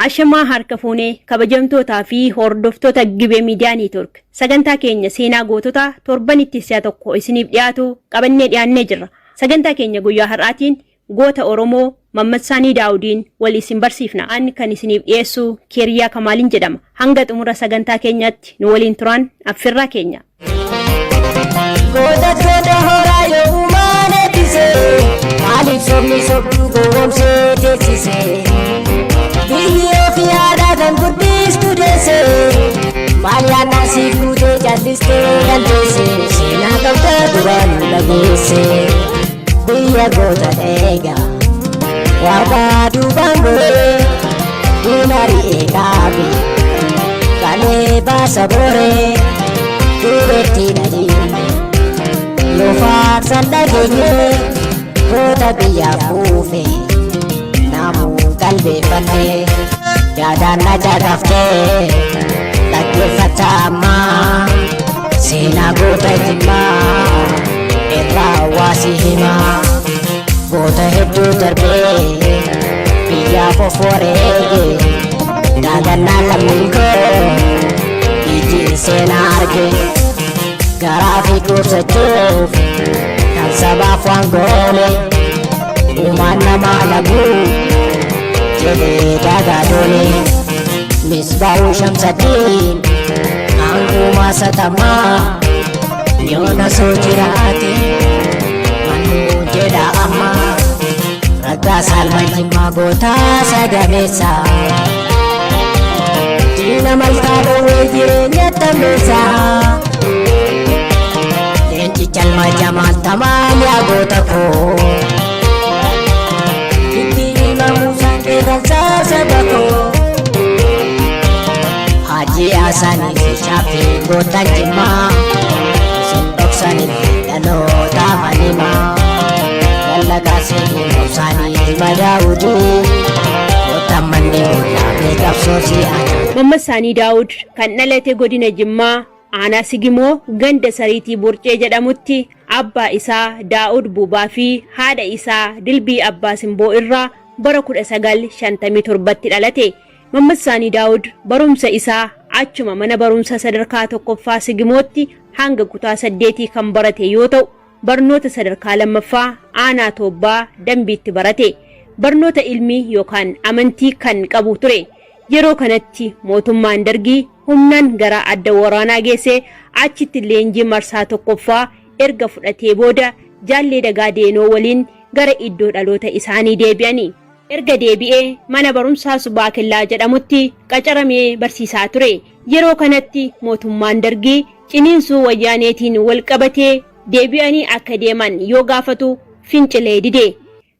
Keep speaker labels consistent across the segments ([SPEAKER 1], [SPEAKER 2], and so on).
[SPEAKER 1] Ashamaa harka fuunee kabajamtootaa fi hordoftoota Gibee Miidiyaa Neetwork sagantaa keenya seenaa gootota torbanitti si'a tokko isiniif dhiyaatu qabannee dhiyaannee jirra. Sagantaa keenya guyyaa har'aatiin goota Oromoo Mammadsaanii Daawudiin wal isin barsiifna. An kan isiniif dhiyeessu Keeriyaa Kamaaliin jedhama. Hanga xumura sagantaa keenyaatti nu waliin turaan affirraa keenya.
[SPEAKER 2] Goota goota horaa yoo uumaan eebbise maaliif sobni sobduu gowwoomsee teessise biyyi ofii aadaa kan guddistu deesse maal yaadnaan siif guutee callistee kan teesse seenaa qabda duraan dhageesse biyya goota eega waaqa duubaan bu'ee diina ri'ee dhaabe kalee baasa booree duubettiin adiirme yoo faarsan dhageenye goota biyyaaf kuufe namuu qalbeeffanne yaadaan na caqaftee dhaggeeffata ammaa seenaa goota jimmaa irraa waasii himaa goota hedduu darbee biyyaaf of wareege daagannaa lammiin koo ijji seenaa arge garaa fi kuubsachuuf kan sabaaf waan goone uumaan namaa laguu jedhee daagaa doone misbaa'uu shamsaddiin aangumaa satamaa yoona soo jiraate mannuu jedha amma raggaa saalman jimmaa gootaa sagameessa diina malkaa dhowwee jireenya tambeessa leencicha ilma jamaal tamaam yaa goota koo itti ilma muusaan qeerransaa saba koo Haji Hasanii fi Shaafii gootan jimmaa isin dhoksanii dhaloota fanimaa lallaqaa seenii obsaanii ilma daawudii gootan manni mul'aa qabsoo si'anaa.
[SPEAKER 1] Mammas Saanii Daawud kan dhalate godina Jimmaa aanaa Sigimoo ganda Sariitii Borcee jedhamutti abbaa isaa Daawud Buubaa fi haadha isaa Dilbii Abbaa Simboo irraa bara 1957tti dhalate. Mammas Saanii Daawud barumsa isaa achuma mana barumsa sadarkaa tokkoffaa Sigimootti hanga kutaa saddeetii kan barate yoo ta'u, barnoota sadarkaa lammaffaa aanaa Toobbaa Dambiitti barate. Barnoota ilmii yookaan amantii kan qabu ture. Yeroo kanatti mootummaan Dargii humnaan gara adda waraanaa geessee achitti leenjii marsaa tokkoffaa erga fudhatee booda Jaallee Dagaa Deenoo waliin gara iddoo dhaloota isaanii deebi'ani. Erga deebi'ee mana barumsaa Subaa Kellaa jedhamutti qacaramee barsiisaa ture. Yeroo kanatti mootummaan Dargii ciniinsuu Wayyaaneetiin walqabatee deebi'anii akka deeman yoo gaafatu fincilee dide.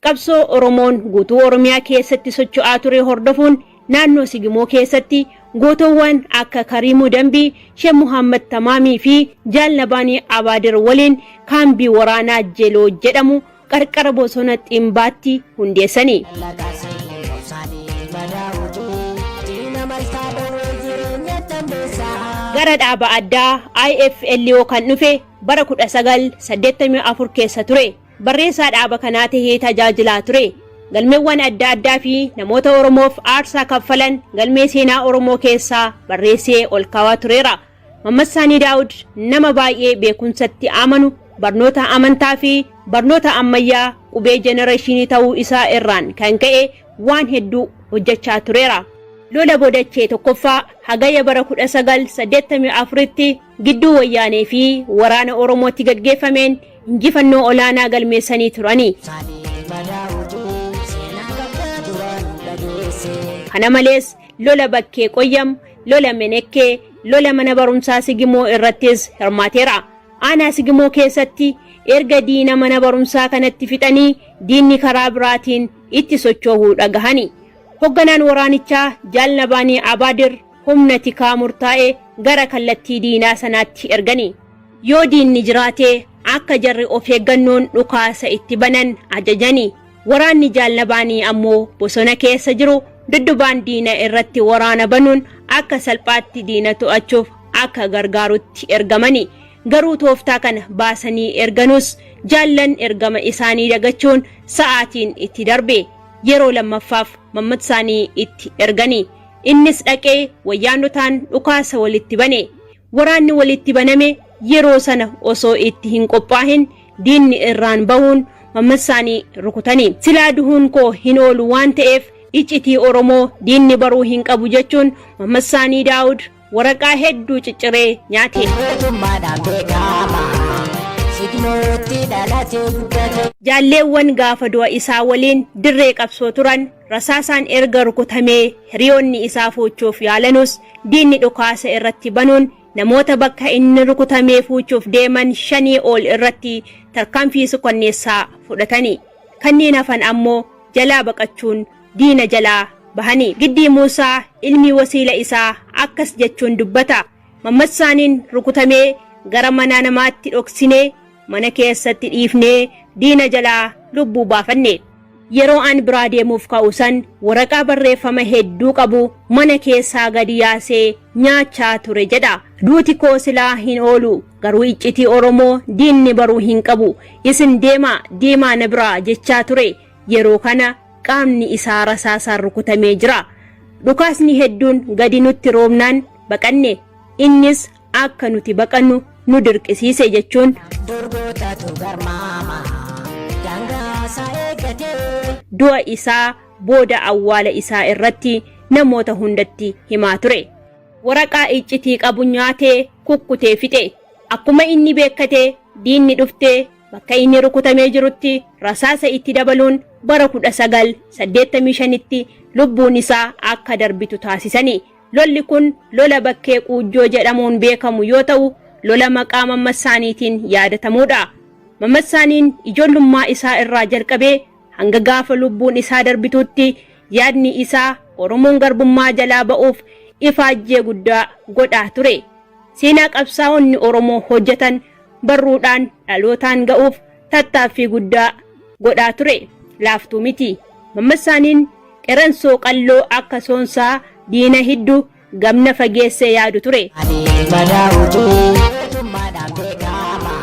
[SPEAKER 1] Qabsoo Oromoon guutuu Oromiyaa keessatti socho'aa ture hordofuun naannoo Sigimoo keessatti gootowwan akka Kariimuu Dambii, Sheeh Muhammad Tamaamii fi Jaal Nabaanii Abaadir waliin kaambii waraanaa Jeloo jedhamu qarqara bosona Ximbaatti hundeessani.
[SPEAKER 2] Lallaqaa seenii obsaanii ilma daawudii diina malkaa dhowwee jireenya tambeessaa.
[SPEAKER 1] Gara dhaaba addaa IFLO kan dhufe bara 1984 keessa ture. Barreessaa dhaaba kanaa tahee tajaajilaa ture. Galmeewwan adda addaa fi namoota Oromoof aarsaa kaffalan galmee seenaa Oromoo keessaa barreessee ol kaawaa tureera. Mammas Saanii Daawud nama baay'ee beekumsatti amanu, barnoota amantaa fi barnoota ammayyaa qubee jenereeshinii ta'uu isaa irraan kan ka'e waan hedduu hojjechaa tureera. Lola Bodachee tokkoffaa Hagayya bara 1984tti gidduu Wayyaanee fi waraana Oromootti gaggeeffameen injifannoo olaanaa galmeessanii turani.
[SPEAKER 2] Saanii ilma daawudii seenaa qabda duraan dhageesse.
[SPEAKER 1] Kana malees lola Bakkee Qoyyam, lola Menekkee, lola mana barumsaa Sigimoo irrattis hirmaateera. Aanaa Sigimoo keessatti erga diina mana barumsaa kanatti fixanii diinni karaa biraatiin itti sochoohuu dhagahani. Hogganaan waraanichaa Jaal Nabaanii Abaadir humna tikaa murtaa'e gara kallattii diinaa sanaatti ergani. Yoo diinni jiraate akka jarri of eeggannoon dhukaasa itti banan ajajani. Waraanni Jaal Nabaanii ammoo bosona keessa jiru duddubaan diina irratti waraana banuun akka salphaatti diina to'achuuf akka gargaarutti ergamani. Garuu tooftaa kana baasanii erganus jaallan ergama isaanii dagachuun sa'aatiin itti darbe. yeroo lammaffaaf Mammadsaanii itti ergani. Innis dhaqee wayyaanotaan dhukaasa walitti bane. Waraanni walitti baname yeroo sana osoo itti hin qophaahin diinni irraan bahuun Mammadsaanii rukutani. Silaa duhuun koo hin oolu waan ta'eef iccitii Oromoo diinni baruu hin qabu jechuun Mammadsaanii Daawud waraqaa hedduu cicciree nyaate.
[SPEAKER 2] Mootummaadhaan beekama. Sigmootti dhalatee guddate.
[SPEAKER 1] Jaalleewwan gaafa du'a isaa waliin dirree qabsoo turan rasaasaan erga rukutamee hiriyoonni isaa fuuchuuf yaalanus diinni dhukaasa irratti banuun namoota bakka inni rukutamee fuuchuuf deeman shanii ol irratti tarkaanfii sukanneessaa fudhatani. Kanneen hafan ammoo jalaa baqachuun diina jalaa bahani. Giddii Muusaa ilmi wasiila isaa akkas jechuun dubbata. Mammadsaaniin rukutamee gara mana namaatti dhoksinee mana keessatti dhiifnee diina jalaa lubbuu baafanne. Yeroo an biraa deemuuf ka'u san waraqaa barreeffama hedduu qabu mana keessaa gadi yaasee nyaachaa ture jedha. Duuti koo silaa hin oolu garuu iccitii Oromoo diinni baruu hin qabu. Isin deemaa deemaa na biraa jechaa ture. Yeroo kana qaamni isaa rasaasaan rukutamee jira. Dhukaasni hedduun gadi nutti roobnaan baqanne. Innis akka nuti baqannu nu dirqisiise jechuun
[SPEAKER 2] Durgootatu garmaama. Daangaa isaa eeggatee.
[SPEAKER 1] du'a isaa booda awwaala isaa irratti namoota hundatti himaa ture. Waraqaa iccitii qabu nyaatee kukkutee fixe. Akkuma inni beekkate diinni dhuftee bakka inni rukutamee jirutti rasaasa itti dabaluun bara 1985tti lubbuun isaa akka darbitu taasisani. Lolli kun lola bakkee Quujjoo jedhamuun beekamu yoo ta'u, lola maqaa Mammadsaaniitiin yaadatamuudha. Mammadsaaniin ijoollummaa isaa irraa jalqabee hanga gaafa lubbuun isaa darbituutti yaadni isaa Oromoon garbummaa jalaa ba'uuf ifaajjee guddaa godhaa ture. Seenaa qabsaa'onni Oromoo hojjetan barruudhaan dhalootaan ga'uuf tattaaffii guddaa godhaa ture. Laaftuu miti. Mammadsaaniin qeransoo qalloo akka soonsaa diina hiddu gamna fageessee yaadu ture.
[SPEAKER 2] Ani ilma Daawudii. Mootummaadhaan beekama.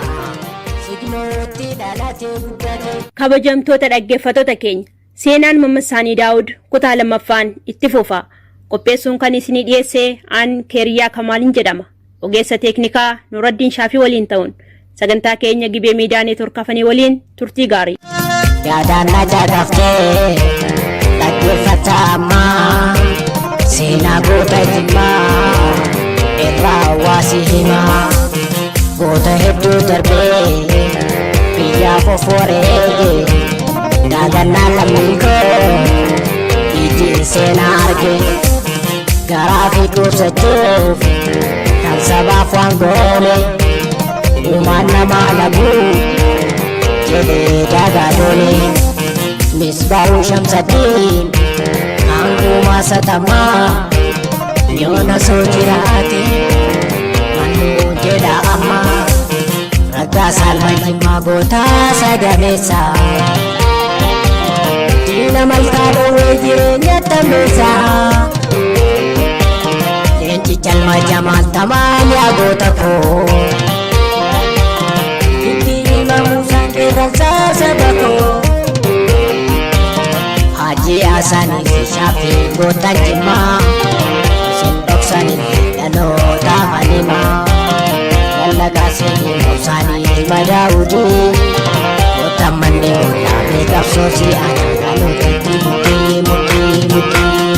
[SPEAKER 2] Sigmootti dhalatee guddate.
[SPEAKER 1] Kabajamtoota dhaggeeffattoota keenya, seenaan Mammadsaanii Daawud kutaa lammaffaan itti fufa. Qopheessuun kan isinii dhiyeesse aan Keeriyaa Kamaalin jedhama. Ogeessa teeknikaa Nuraddiin Shaafii waliin ta'uun sagantaa keenya Gibee Miidiyaa Neetwork hafanii waliin turtii gaarii.
[SPEAKER 2] Yaadaan na caqaftee dhaggeeffata ammaa seenaa goota jimmaa irraa hawaasi himaa goota hedduu darbee biyyaaf of wareege daagannaa lammii koo iji seenaa arge garaa fi qubsachuuf kan sabaaf waan goone uumaan namaa laguu jedhee daagaa doone Misbaahuu Shamsaddiin aangumaa satamaa yoona soo jiraate mannuu jedha amma raggaa saalma jimmaa gootaa sagameessa diina malkaa dhoowwee jireenya tambeessa leencicha ilma jamaal tamaam yaa goota koo itti himamuusaan qeerransaa saba koo Haji Hassanii fi Shaafii gootan jimmaa isin dhoksanii dhaloota hanimaa lallaqaa seenii obsaanii ilma Daawudii gootan manni ollaa beekamsoosi anaa dhalootatti mudhii mudhii mudhii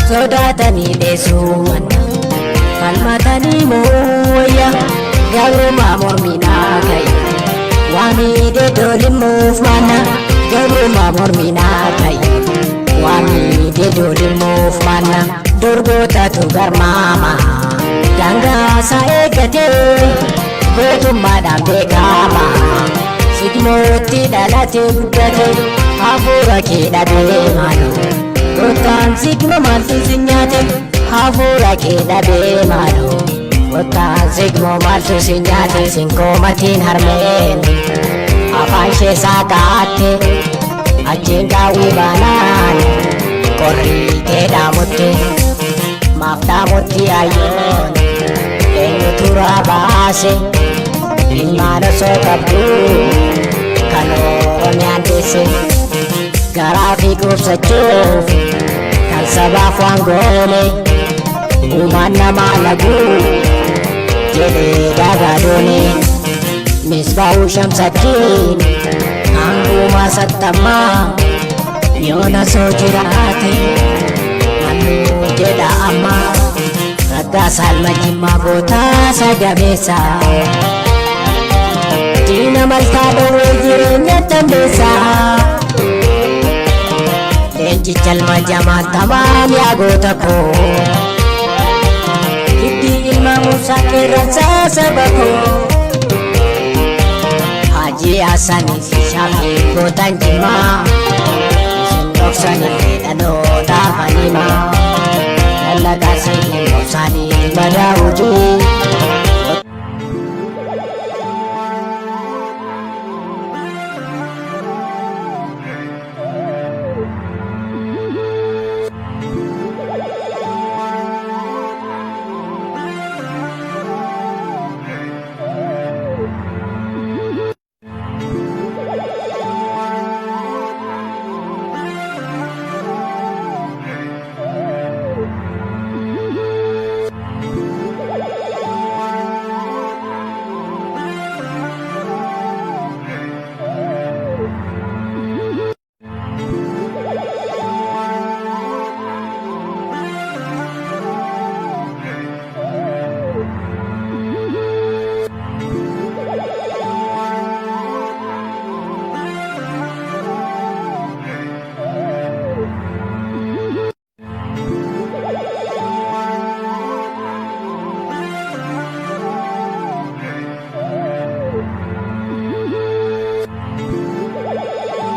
[SPEAKER 2] sodaatanii dheessuu manna falmatanii mooyya gabrummaa morminaa ka'e waamii deedolimmuuf mana gabrummaa morminaa ka'e waamii deedolimmuuf mana durgootatu garmaama daangaa isaa eeggatee gootummaadhaan beekama sigmootti dhalatee guddate hafuura kee dhabee maaloo Gotaan sigma maaltu si nyaate hafuura kee dhabee maaloo Gotaan sigma maaltu si nyaate sinkoomatiin harmeen afaan ishee saaqaatte achiin qaawwii baanaan qorrii kee dhaamutti maaf dhaamutti ayyoon eenyutu baase ilmaan osoo qabdu kan Oromiyaan deesse. Garaa fi qubsachuuf kan sabaaf waan goone uumaan namaa laguu jedhee dagaadoone. Misbaa'uu Shamsaddiin hangumaa sattammaa yoona soo jiraate mannuu jedha amma. Raggaasaa ilma Jimmaa gootaa sagabeessa. Diina malkaa dhowwee jireenya tambeessa. Leencicha ilma Jamaal Tamaam yaa goota koo. Giddii ilma Muusaa qeerransaa saba koo. Hajii Hassanii fi Shaafii gootan Jimmaa. Isin dhoksanii dhaloota hanimaa. Lallaqaa sanyii Mosaanii ilma Daawudii.